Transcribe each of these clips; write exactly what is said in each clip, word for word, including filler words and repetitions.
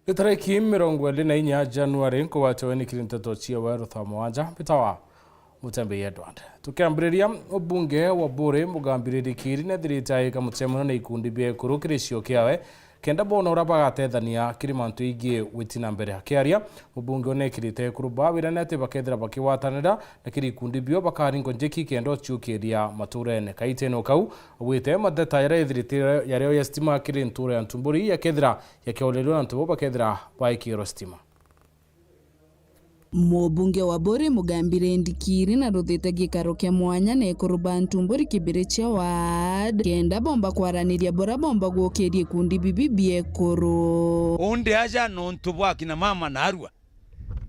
Ni tariki mirongo iri na inya Januari, nkugwatio ni kiri nteto cia Weru thaa mugwanja, mbitawa Mutembeyi Edward. Tukiambiriria, mubunge wa Buri Mugambi Rindikiri nethirite aika mucemanio na ikundi bia ekuru kiri cio kiawe, kenda boona uria bagatethania kiri mantu igii witi na mbere. Akiaria, mubunge uyu nekirite ekuru ba wirane ati bakethira bakigwatanira na kiri ikundi bio bakaringwa njiki kenda uciukiria maturene. Kaitene o kau, augite matheta jaria ethirite yario ya stima kiri ntura ya Ntumburi yakethira yakiorerirwe na antu bo bakethira baikirwe stima. Mubunge wa Buri Mugambi Rindikiri naruthite gikaro kia mwanya na ekuru ba Ntumburi Kibirichia Ward, kenda bomba kwaraniria buria bomba gukiria ikundi bibi bia ekuru. Undi aja nontu bwa kina mama na arua.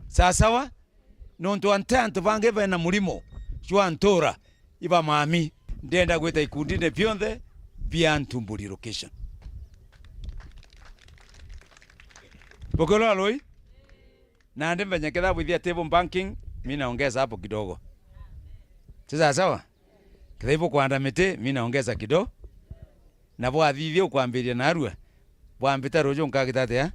Sasawa? Nontu ante antu bangi bena murimo jwa ntura, iba mami, ndenda gwita ikundine bionthe bia Ntumburi location. Bukirwa rui? Nandi mbenye ketha bwithia table banking, mi naongeza hapo kidogo. Si sawa sawa? Ketha ibukwanda miti, mi naongeza kidogo. Na bwathithia ukwambiria narua, bwambita ruju nkagita atia?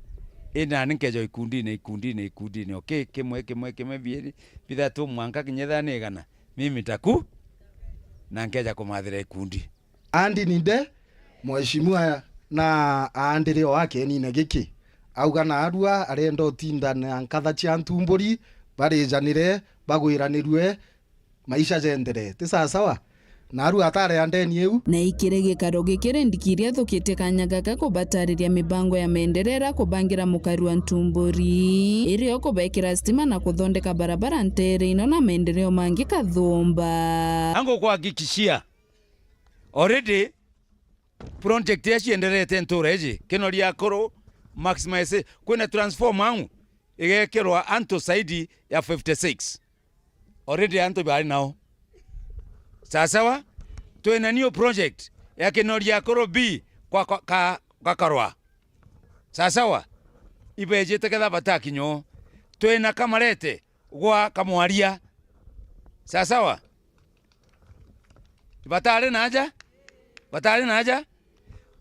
Indi nani nkeja ikundine, ikundine, ikundine. Okay, kimwe, kimwe, kimwe, biiri, bithatu, mwanka kinya ethira ni igana. Mimi taku, na nkeja kumathira ikundi. Andi ninde, mheshimiwa na aandire o akenine giki. Auga narua arenda utinda na nkatha cia Ntumburi, barijanire, bagwiranirue, maisha jenderee. Ti sawa sawa? Narua atare andeni iu. Na ikiri gikaro giki Rindikiri athukitie kanya gaka kubatariria mibango ya maendeleo iria kubangira mukari wa Ntumburi, iri o kubekira stima na kuthondeka barabara ntere ino na maendeleo mangi kathumba. Angu kuhakikishia, already project iria cienderete ntura iji, Kinori Akuru, Maximize, kwina transformer au igekirwa antu zaidi ya fifty six. Already antu bari nao. Sawa sawa? Twina new project ya Kinori Akuru B kwa, kwa, ka, Gakarwa. Sawa sawa? Ibejite ketha batakinyo. Twina Kamarete gwa Kamwaria. Sawa sawa? Batari na aja? Batari na aja?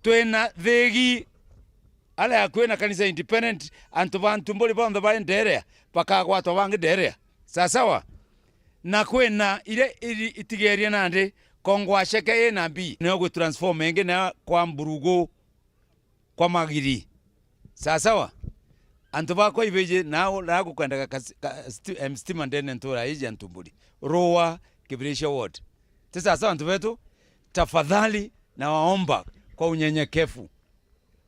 Twina Thigi, aria kwina kanisa independent, antu ba Ntumburi bonthe bari nderea, bakagwatwa bangi nderea. Sawa sawa? Na kwina iria iri itigerie nandi, Kongwa Ceke A na B, niyo gwi transform ingi na kwa Mburugu. Kwa Magiri. Sawa sawa? Antu bakwa ibiji, nao, nao gukwendaga ka, ka, sti, em, stima ndene ntura iji ya Ntumburi. Rua, Kibirichia Ward. Ti sawa sawa, antu betu? Tafadhali, nawaomba kwa unyenyekevu,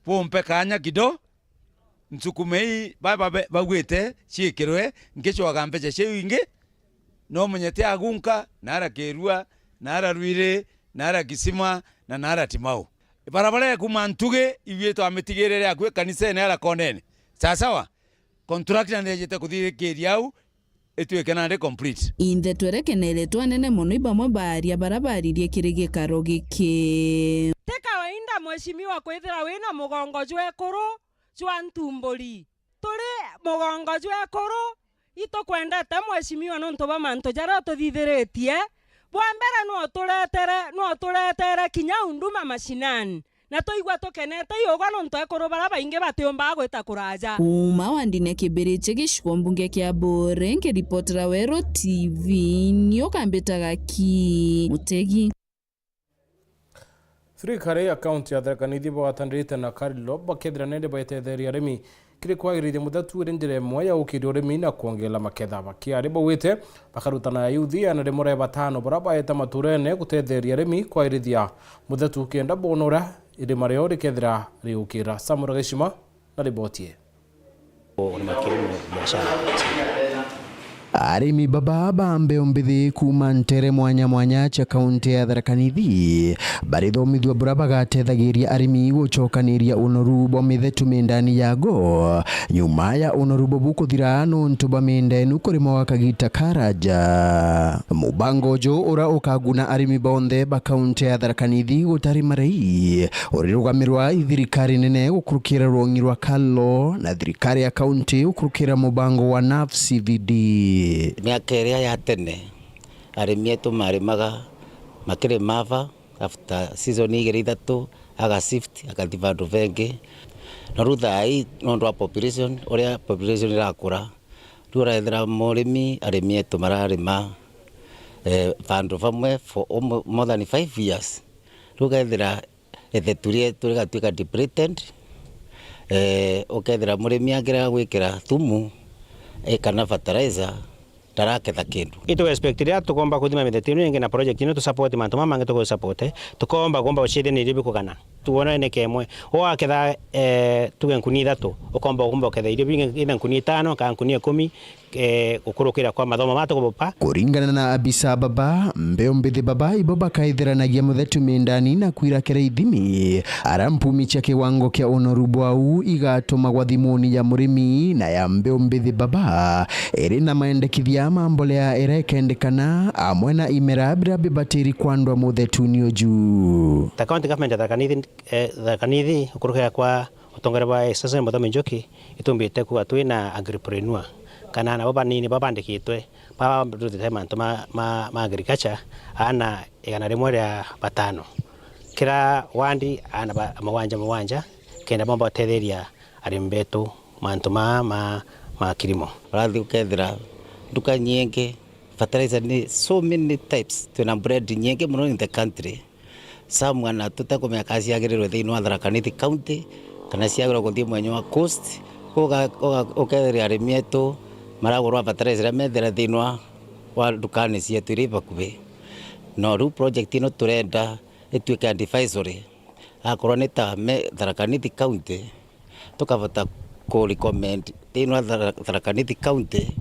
bumpe kanya kido, nsukumei, ba, ba, ba, bagwite, ciikirwe, nkicwaga mbeca ciu ingi, no munyete agunka, nara Kirua, nara Rwiri, nara Kisima, na nara Timau. Barabara ya kuuma Ntugi, ibuitwa mitigirire akui kanisene ara konene. Sawa sawa? Contractor ni ejite kuthirikiria au, ituike nandi complete. Inthe twerekenere twanene mono, ibamwe baaria bara baaririe kiri gikaro giki. Ti kawaida, mheshimiwa, kwithira wina mugongo jwa ekuru jwa Ntumburi. Turi mugongo jwa ekuru, itukwendete mheshimiwa nontu bwa mantu jaria ututhithiritie. Bwa mbere, nwe uturetere, nwe uturetere kinya Huduma Mashinani. Na twaigua tukenete iugwa nontu ekuru baria baingi batiumbaga gwita kuraja. Kuuma wandine Kibirichi gicigo mbunge kia Buri, nkiripotera Weru T V, ni ukambitaga ki Mutegi. Thirikari ya kaunti ya Tharaka Nithi bagwatanirite na Carlo bakethira nende baitetheria arimi kiri kwagirithia muthetu iri njira imwe ya gukiria urimi na kwongerera maketha. Bakiari baugite bakarutana na yuthi ana rimwe ria batano bara baeta maturene gutetheria arimi kwagirithia muthetu kenda boona uria irima riao rikethira rigukira. Samuel Gicima na riboti ii. Arimi baba ba mbeu mbithi kuuma ntere mwanya mwanya cia kaunti ya Tharaka Nithi barithomithua buria bagatethagiria arimi gucokaniria unoru bwa mithetu mindani yago, nyuma ya unoru bubu kuthira nontu bwa mindenu kurimwa gwa kagita karaja. Mubango uju uria ukaguna arimi bonthe ba kaunti ya Tharaka Nithi gutari marai, urirugamirwa i thirikari nene gukurukira rwongi rwa Kalo na thirikari ya kaunti gukurukira mubango wa naf C V D. Miaka iria ya tene, arimi etu marimaga, makirima ava, after season igiri ithatu, aga shift, akathi vandu vengi. Na riu thaa ii, nontu wa population, uria population irakura, riu uraethira murimi, arimi etu mararima, eh, vandu vamwe for almo-, more than five years. Riu ukethira ithetu rietu rigatuika depleted, eh, ukethira murimi akirega gwikira thumu, eh, kana fertilizer, ndaraketha kindu. Itu expect riria tukomba kuthima mithetu ino ingi na project ino tu support mantu mama mangi tuku support, tukomba kuomba ucithia ni irio bikugana. Tuona ni kemwe. Waketha, eh, tuge nkuni ithatu, ukomba, ukomba uketha irio bingi, either nkuni itano, kana nkuni ikumi, eh, gukurukira kwa mathomo ma tukubupa. Kuringana na abisa baba, mbeu mbithi baba ibo bakaithiranagia muthetu mindani na kwirakira ithimi, ara mpumi cia kiwango kia unoru bwau igatumagwa thimuni ya murimi na ya mbeu mbithi baba, iri na maendekithia ma mbolea iria ikendekana, amwe na imera biria bibatiri kwandwa muthetuni uju. Ta county government ya Tharaka Nithi, eh, Tharaka Nithi, gukurukira kwa utongeria bwa His Excellency Muthomi Njuki, itumbite kuuga twina agripreneur, kana nabo banini babandikitwe, barutite mantu ma, ma, ma agriculture, aana igana rimwe ria batano. Kira wandi aana ba, mugwanja mugwanja, kenda bomba gutetheria arimi betu mantu maa ma, ma kilimo. Urathi ukethira nduka nyingi, fertilizer ni so many types, twina brand nyingi muno in the country. Some ana tutakumenya kana ciagirirwe thiini wa Tharaka Nithi County, kana ciagirwa kuthii mwenya wa coast. Uga-, uga-, ukethira arimi etu maragurwa fertilizer iria methira thiini wa, wa ndukani cietu iria ibakuvi. No riu project ino turenda ituike advisory. Akorwo ni ta me Tharaka Nithi County, tukavota ku recommend thiini wa Thara-, Tharaka Nithi County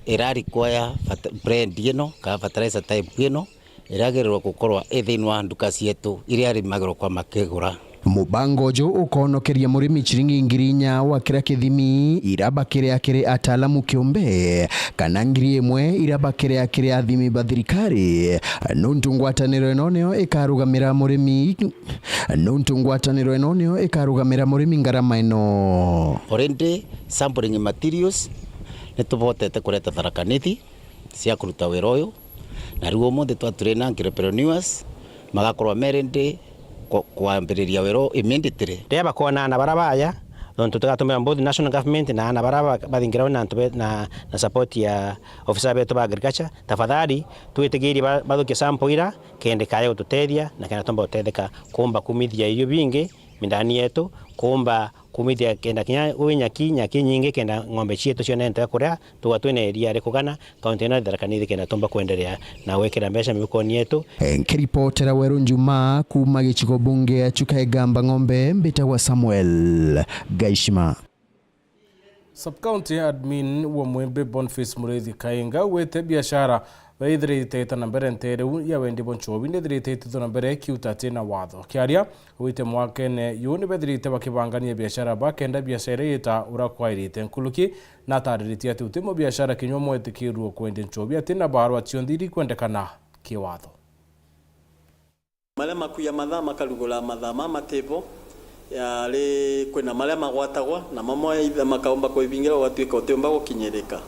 ira require fata-, brand ino, kana fertilizer type ino, iragirirwa gukorwa i thiini wa nduka cietu iria arimagirwa kwa makigura. Mubango uju ukonokeria murimi ciringi ngiri inya wa kira kithimi ira bakiria kiri ataalamu kiumbe, kana ngiri imwe ira bakiria kiri athimi ba thirikari, nuntu ngwataniro ino niyo ikarugamira murimi. Nuntu ngwataniro ino niyo ikarugamira murimi ngarama ino. Already sampling materials nitubotete kureta Tharaka Nithi cia kuruta wira uyu, na riu umunthi twaturina entrepreneurs magakorwa me ready ku-, kwambiriria wira uyu immediately. Riria bakoonana bara baya, nontu tugatumira both national government na ana bara ba-, bathingira na antu be-, na, na support ya ofisa betu ba agriculture, tafadhali twitigirie ba-, bathukie sample ira, kenda ikaja gututethia, na kenda tumba gutetheka kuumba kumithia irio bingi mindani yetu, kuumba kumithia kenda kinya gwi nyaki, nyaki nyingi, kenda ng'ombe cietu cione ntu ya kuria, tuga twina iria rikugana, kaunti ino ya Tharaka Nithi, kenda tumba kwenderea na gwikira mbeca mifukoni yetu. Nkiripotera Weru Njuma kuuma gicigo bunge ya Chuka Igamba Ng'ombe, mbitagwa Samuel Gaishima. Sub-county admin wa Mwembe Boniface Muriithi Kainga augite biashara baithirite ita na mbere nteere iu ya wendia bwa nchobi nithirite itithwa na mbere kiuta ati na watho. Kiaria augite mwakene yu nibethirite bakibangania biashara bakenda biashara iria ita uria kwairite nkuruki, na atariritie ati uti mubiashara kinya umwe etikirwe kwendia nchobi ati na barua cionthe iria ikwendekana kiwatho. Maria makuya mathaa makarugura mathaa ma matibo, yari kwina maria magwatagwa, na mamwe either makaumba kwibingira, ugatuika utiumba gukinyirika.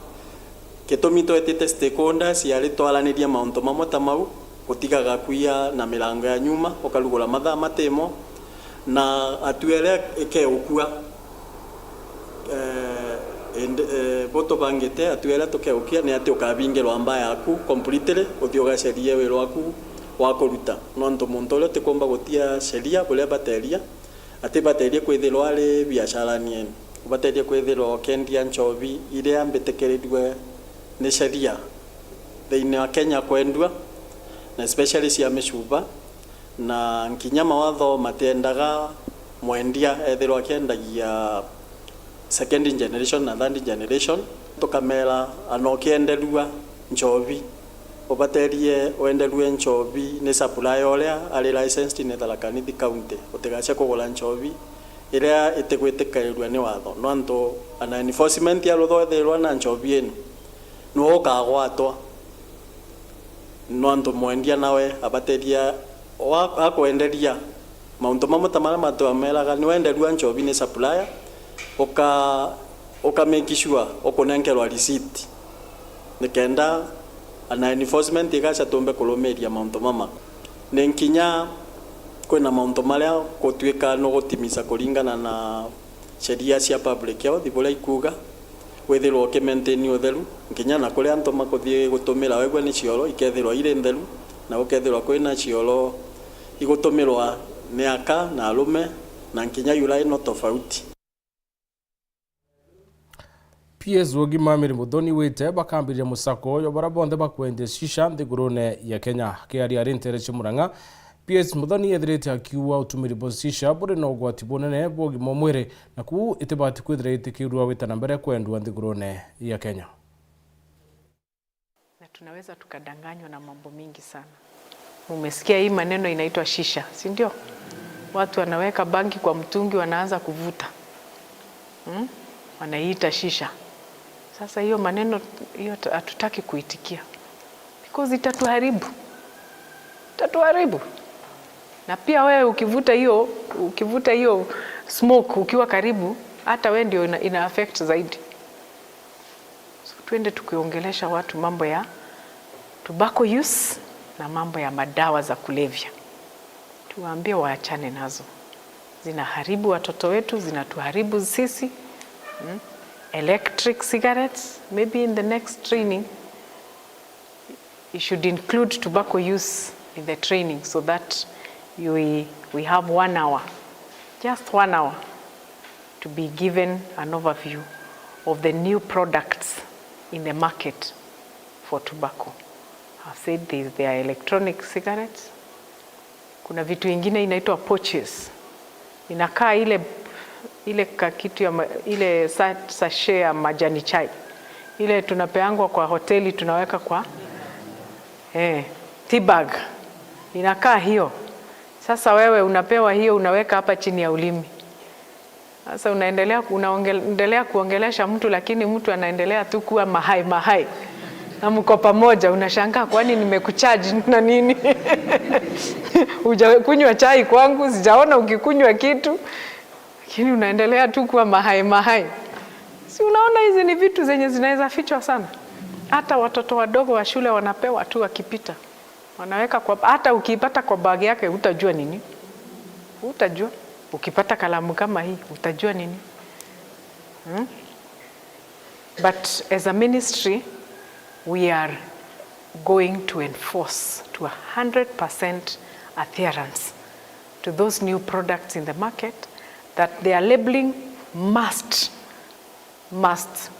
Gitumi twetite stakeholders yari twaranirie mauntu mamwe ta mau, gutigaga kuya na mirango ya nyuma, ukarugura mathaa matimo, na atuere ikeukua. Eh, indi, eh, bo tubangite, atu eria tukeukia ni ati ukabingirwa mbaa yaku completely, uthii ugacerie wira waku wa kuruta. Nontu muntu uria utikumba gutia sheria buria bateria, atibaterie kwithirwa ari biasharani yenu. Ubaterie kwithirwa ukendia nchobi iria mbitikirirue ni sheria thiini wa Kenya kwendua, na especially cia micuba. Na nkinya mawatho matiendaga mwendia ethirwa akiendagia second generation na third generation. Tukamera, ana ukienderua nchobi, ubaterie wenderue nchobi ni supplier uria ari licensed ni Tharaka Nithi County. Utigacia kugura nchobi iria itigwitikirirua ni watho, nontu ana enforcement ya rutho ethirwa na nchobi inu, niwe ukagwatwa. Nontu mwendia nawe abateria, wa-, akwenderia mauntu mamwe ta maria matwameraga, niwenderua nchobi ni supplier, uka, uka make sure ukunenkerwa receipt, nikenda ana enforcement igaca tumbe kurumiria mauntu mama. Ni nkinya kwina mauntu maria gutwika nugutimiza kuringana na Sheria cia public health buria ikuuga withirwa ukimaintain utheru, nkinya na kuria antu makuthii gutumira wegua ni cioro, ikethirwa iri ntheru, na gukethirwa kwina cioro igutumirwa ni aka na arume, na nkinya yura ino tofauti. P S wa ugima Mary Muthoni wite bakambiriria musako jwa baria bonthe bakwendia shisha nthigurune ya Kenya. Akiaria ari nteere cia Murang'a, P S Muthoni ethirite akiuga utumiri bwa shisha buri na ugwati bunene bwa ugima wa mwiri, na kuu itibati kwithira itikirua gwita na mbere kwendua nthigurune ya Kenya. Na tunaweza tukadanganywa na mambo mingi sana. Umesikia hii maneno inaitwa shisha, si ndio? Watu wanaweka bangi kwa mtungi, wanaanza kuvuta. Hmm? Wanaiita shisha. Sasa hiyo maneno, hiyo tu-, hatutaki kuitikia. Because itatuharibu. Itatuharibu. Na pia wewe ukivuta hiyo, ukivuta hiyo smoke ukiwa karibu, hata wewe ndio ina, ina affect zaidi. So, twende tukiongelesha watu mambo ya tobacco use na mambo ya madawa za kulevya. Tuwaambie waachane nazo. Zinaharibu watoto wetu, zinatuharibu sisi. Mm. Electric cigarettes, maybe in the next training, you should include tobacco use in the training so that you, we, we have one hour, just one hour, to be given an overview of the new products in the market for tobacco. I've said these, there are electronic cigarettes. Kuna vitu ingine inaitwa pouches. Inakaa ile, ile ka kitu ya ma-, ile sa-, sachet ya majani chai. Ile tunapeangwa kwa hoteli, tunaweka kwa, eh, tea bag. Inakaa hiyo. Sasa wewe unapewa hiyo, unaweka hapa chini ya ulimi. Sasa unaendelea, unaongel-, endelea kuongelesha mtu, lakini mtu anaendelea tu kuwa mahai, mahai. Na mko pamoja, unashangaa, "Kwani nimekucharge na nini?" Hujakunywa chai kwangu, sijaona ukikunywa kitu. Lakini unaendelea tu kuwa mahai, mahai. Si unaona hizi ni vitu zenye zinaweza fichwa sana? Hata watoto wadogo wa shule wanapewa tu wakipita. Wanaweka kwa, hata ukipata kwa bag yake, utajua nini? Utajua. Ukipata kalamu kama hii, utajua nini? Hmm? But as a ministry, we are going to enforce to a hundred percent adherence to those new products in the market, that their labeling must must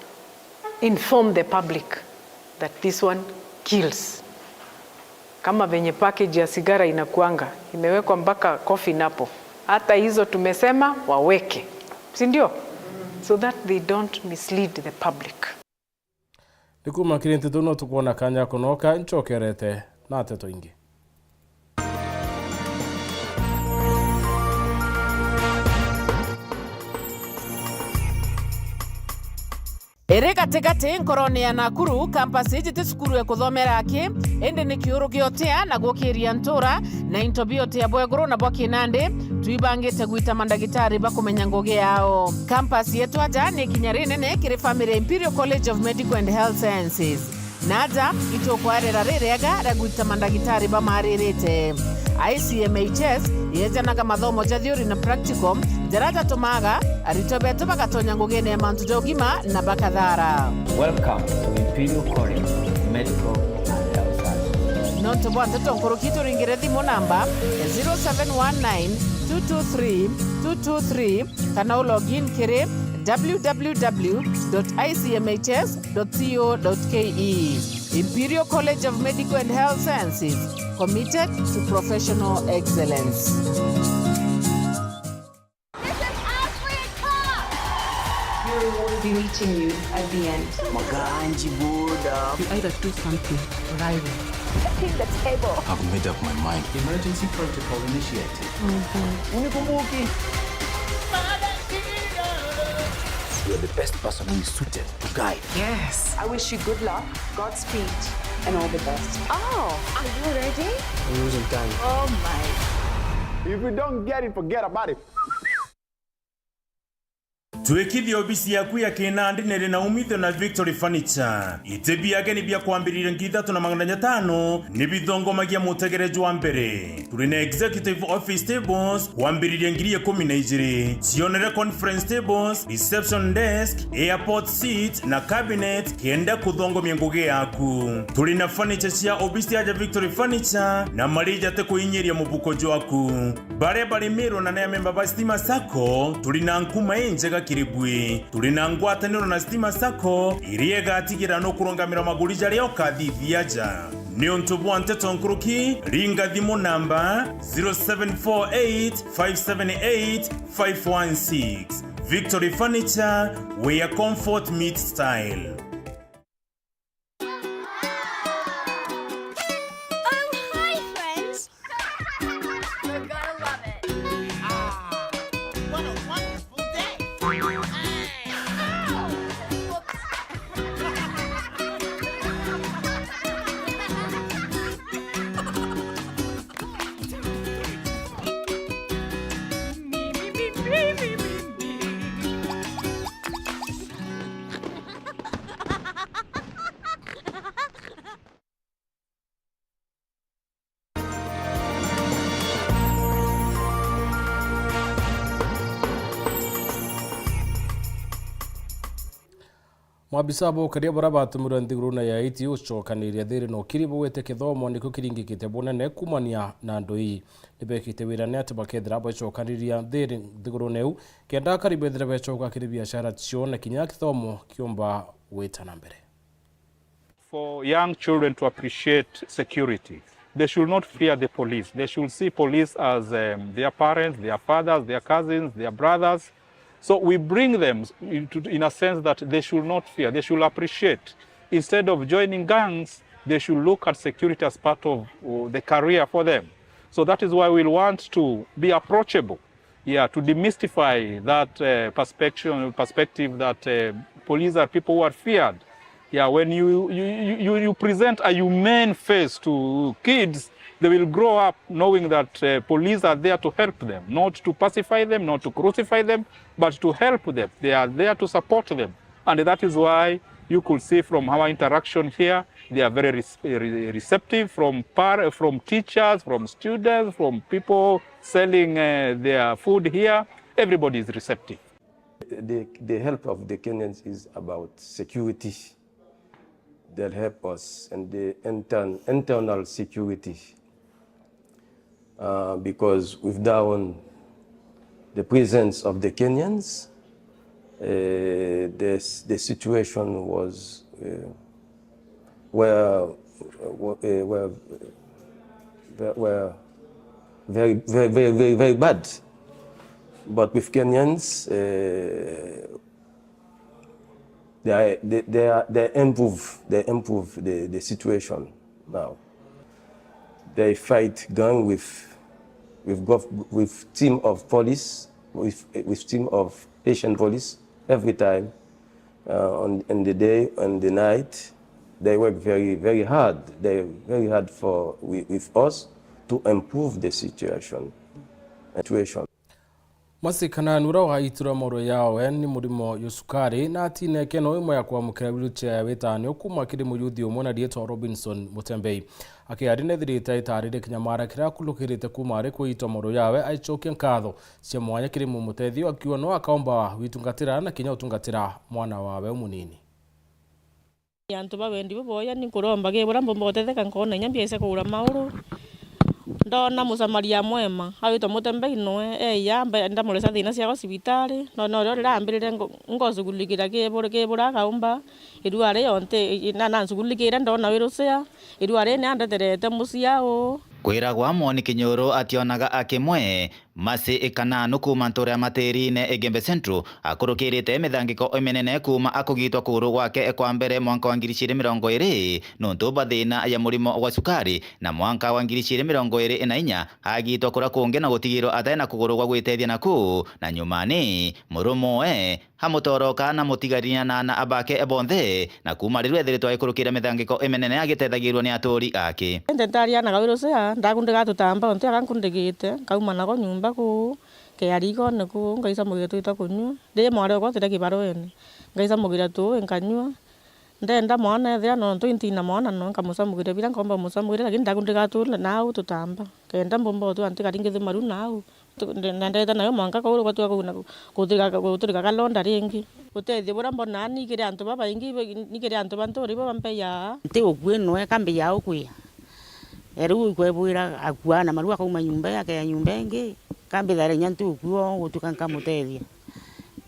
inform the public that this one kills. Kama venye package ya sigara inakuanga, imewekwa mpaka coffin hapo. Hata hizo tumesema waweke. Si ndio? So that they don't mislead the public. Ni kuma kiri nteto no tukwona kanya kunoka nchokerete na nteto ingi. Iri gatigati nkorone ya Nakuru, campus iji ti cukuru ya kuthomera aki, indi ni kiuru gia utia na gukiria ntura, na into bia utia bwa iguru na bwa kinandi, twibangite gwita mandagitari ba kumenya ngugi yao. Campus yetu aja ni ikinya rinene kiri family ya Imperial College of Medical and Health Sciences. Na aja itukwarira ririega ria gwita mandagitari bamaririte. I C M H S yejanaga mathomo ja theory na practical, jaria jatumaga aritwa betu bagatonya ngugine ya mantu ja ugima na bakathara. Welcome to Imperial College of Medical and Health Sciences. Nontu bwa nteto nkuruki, turingire thimu namba zero seven one nine two two three two two three, kana u log in kiri w w w dot i c m h s dot co dot k e. Imperial College of Medical and Health Sciences, committed to professional excellence. This is Africa! Here we will be meeting you at the end. Maganji Buddha. You either do something or I will. Setting the table. I've made up my mind. Emergency protocol initiated. Unikumbuki. You're the best person who is suited to guide. Yes. I wish you good luck, Godspeed, and all the best. Oh, are you ready? We're losing time. Oh my. If we don't get it, forget about it. Twikithia obisi yaku ya kinandi niri na umithio na Victory Furniture. Iti bia ageni bia kwambiriria ngiri ithatu na magana jatano ni bithongomagia mutegere jwa mbere. Turi na executive office tables kwambiriria ngiri ikumi na ijiri. Cionere conference tables, reception desk, airport seat na cabinet kenda kuthongomia ngugi yaku. Turi na furniture cia obisi aja Victory Furniture na marija ti kuinyiria mubuko jwaku. Baria bari Meru na ni amemba ba Stima Sacco, turi na nkuma injega kiri bui. Turi na ngwataniro na Stima Sacco, iria igatigira nukurungamira maguri jaria ukathithia aja. Niuntu bwa nteto nkuruki, ringa thimu namba zero seven four eight, five seven eight, five one six. Victory Furniture, where comfort meets style. Oh, hi, friends. You're gonna love it. Ah, what a wonderful day. Ow! Whoops. Maabisa ba ukaria baria batumirwe nthigurune ya Haiti gucokaniria thiri na ukiri bugwite kithomo nikio kiringikite bunene kumania na ndui. Nibekite wira ni ati bakethira bacokaniria thiri nthigurune iu, kenda akari bethire becoka kiri biashara cio na kinya kithomo kiumba gwita na mbere. For young children to appreciate security, they should not fear the police. They should see police as, um, their parents, their fathers, their cousins, their brothers. So we bring them into, in a sense that they should not fear, they should appreciate. Instead of joining gangs, they should look at security as part of, uh, the career for them. So that is why we'll want to be approachable, yeah, to demystify that, uh, perspective, perspective that, uh, police are people who are feared. Yeah, when you, you, you, you, you present a humane face to kids, they will grow up knowing that, uh, police are there to help them, not to pacify them, not to crucify them, but to help them. They are there to support them. And that is why you could see from our interaction here, they are very res-, re-, receptive from par-, from teachers, from students, from people selling, uh, their food here. Everybody is receptive. The, the help of the Kenyans is about security. They'll help us and the intern-, internal security. Uh, because without the presence of the Kenyans, uh, the, the situation was, uh, were, uh, were, were very, very, very, very, very bad. But with Kenyans, uh, they are, they, they are, they improve, they improve the, the situation now. They fight gang with, with gov-, with team of police, with, with team of Haitian police every time, uh, on, in the day and the night. They work very, very hard. They very hard for, with, with us to improve the situation. Situation. Masi Kanani, uria waitura mauru yawe ni murimo jwa cukari, na atina ikeno imwe ya kwamukira wheelchair ya witanio kuma kiri muyuthi umwe na riitwa Robinson Mutembei. Akiaria nethirite aitarire kinyamara kiria akurukirite kuma ari kuitwa mauru yawe, aicokia nkatho cia mwanya kiri mumutethio, akiuga no akaomba witungatira na kinya utungatira mwana wawe umunini. Antu ba wendi buboya, ni nkuromba kiri buria mbumba gutetheka, nkona inya mbia cia kugura mauru. Ndona musamaria mwema, awitwa Mutembei noe, eya, mbe-, ndamureca thina ciakwa cibitari, ndona uria riria ambirire ngo-, ngocugulikira kiri bur-, kiri buria akaumba, irua ri yonthe, i-, na, nancugulikire, ndona wheelchair, irua ri ni andeterete mucii uu. Kwiragwa Mwoni Kinyuru ationaga akimwe, Masi Kananu kuuma ntuura ya Matirine, Igembe Central, akurukirite mithangiko iminene kuuma akugitwa kuguru gwake kwa mbere mwanka wa ngiri ciiri mirongo iiri nuntu bwa thina ya murimo gwa cukari, na mwanka wa ngiri ciiri mirongo iiri na inya agitwa kuria kungi na gutigirwa atari na kuguru gwa gwitethia naku, na nyumani murumwe amutoroka na mutigaria na ana bake bonthe, na kuuma riu ethiritwe aikurukira mithangiko iminene agitethagirua ni aturi aki. Indi ntarianaga wheelchair, ndakundiga tutamba untu aka nkundikite, nkauma nako nyumba kuu, Kea rigoone kuu, ngaicamugira tui twa kunyua. Ri mwari okwa atire kibaruene, ngaicamugira tui nkanyua. Ndenda mwana ethira nontu intina mwana no nkamucamugira bira nkomba mucamugira, lakini ndaku ndigature nau tutamba. Kenda mbumba utua ntikari ngithumaru nau. Tu-, nde-, na ndeta nayo mwanka kuu gutwika kuu na gu-, guturika, guturika kalonda ringi. Utethio buria mbonaa ni kiri antu babaingi, ni kiri antu ba nturi ibo bampeyaa. Nti ukui nwe kambiyaa ukwia. E riu ikwebwira akua na maru akauma nyumba ii akea nyumba ingi, kambithaira inya nti ukui o gutuika nkamutethia.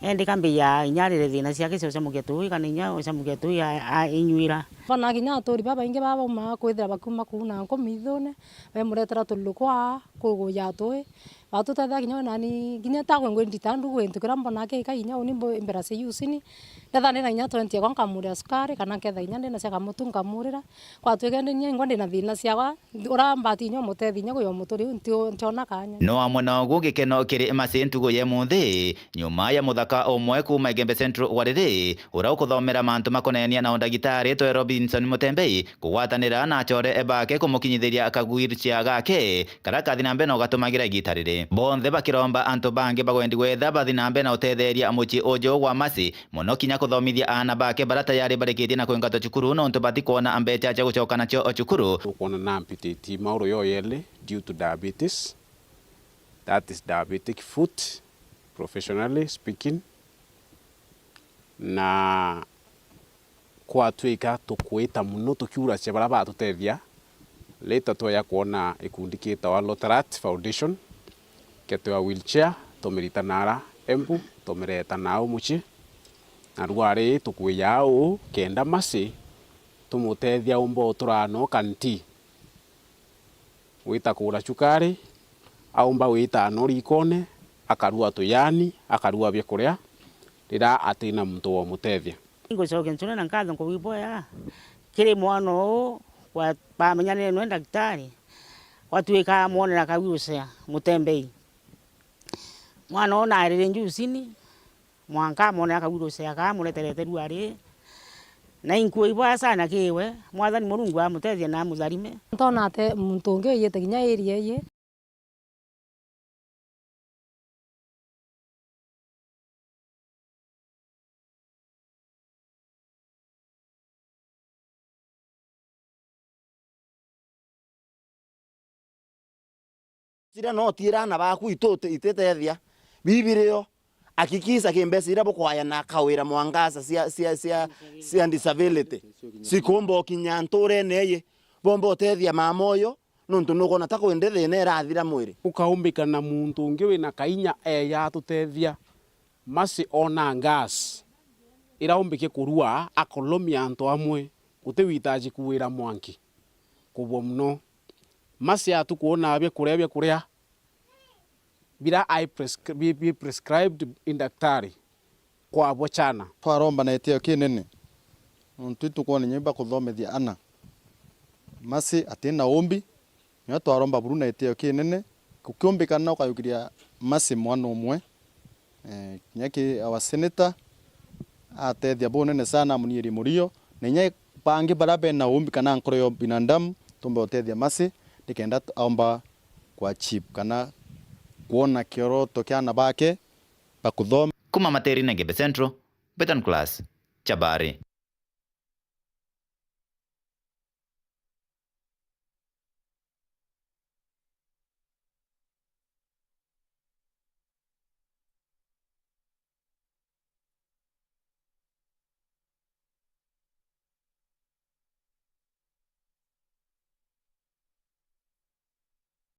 Indi kambiyaa inya arire thina ciake cia ucamukia tui kana inya ucamukia tui a-, a-, inyuira. Bona kinya aturi babaingi baba baumaa kwithira bakiuma kuu na nkumi ithune, bemuretera tururuku aa kuguja tui. Batutethia kinya we nani, kinya takwe ngwi ndita ndugu gintu kiria mbona akiika kinya uni mbu-, mbera cia usini. Ndetha ndina kinya twenty ekwa nkamurira sukari, kana nketha kinya ndina cia kamutu nkamurira. Kwatwike ndi nya ingwa ndina thina ciakwa, uria mbati kinya umutethi kinya kuya umuturi u nti-, ntiona kanya. No amwe na ugu gikeno kiri Mercy ntugu ya imunthi, nyuma ya muthaka umwe kuuma Igembe Central wa riri, uria ukuthomera mantu makonenia na undagitari twe Robinson Mutembei, kugwatanira na acore bake kumukinyithiria kagwircia gake karia kathi na mbere na ugatumagira igiita riri. Bonthe bakiromba antu bangi bagwendi gwetha bathi na mbere na utetheria mucii uju gwa Mercy, mono kinya kuthomithia aana bake baria tayari barikitie na kwingatwa cukuru nontu batikwona mbeca cia gucoka nacio cukuru. Ukwona na amputate mauru yo yeli due to diabetes, that is diabetic foot, professionally speaking, na kwatwika tukwita mono tukiuracia baria batutethia, later tweja kwona gikundi gitawa Lotarat Foundation, ketwa wheelchair, tumirita nara Embu, tumireta nau mucii. Na rwari tukwija uu kenda Mercy tumutethia umba uturaa no kanti. Gwita kugura cukari, aumba gwita no rikone, akarua tuyani, akarua biakuria, riria atina muntu wa umutethia. Ingucokia ncune na nkatho nkubu iboya kiri mwana uu wa, bamenyanire nwe ndagitari, gwatwika amwonera kawirusea Mutembei. Mwana uu naarire njusini, mwanka amwonera kawirusea kaa amureterete ruari, na inkua iboya sana kiwe, Mwathani Murungu amutethie na amutharime. Ntona ate muntu ungi wijite kinya area iji. Ciria no tiira aana baaku itu-, ititethia. Bibirio, hakikisha ki mbeca iria bukwaya na kawira mwangaza cia, cia, cia, cia disability cikumba ukinya ntuurene iji, bomba utethia mama uyu, nontu nukwona ta kwi ndi thiina irathira mwiri. Ukaumbika na muntu ungi wina kainya eeja atutethia. Mercy oonaa gas iraumbike kurua, akolomia antu amwe, guti witaji kuwira mwanki. Kubwa mono. Mercy atukwonaa biakuria, biakuria bira ai prescri-, bi, bi prescribed i ndaktari kwabwa chana. Twaromba na gitio kinene, nontu itukwona inya bakuthomithia ana. Mercy atina umbi, Nio twaromba buru na gitio kinene, gukiumbikana ukayukiria Mercy mwana umwe, eh, kinya ki our senator, atethia bunene sana, amuniirie murio, na inya bangi baria bena umbi kana nkoro ya binadamu, tumbe utethia Mercy, nikenda t-, aumba ku achieve kana kwona kioroto kia ana bake bakuthoma. Kuma Materi na Igembe Central, Beton Class, Chabari.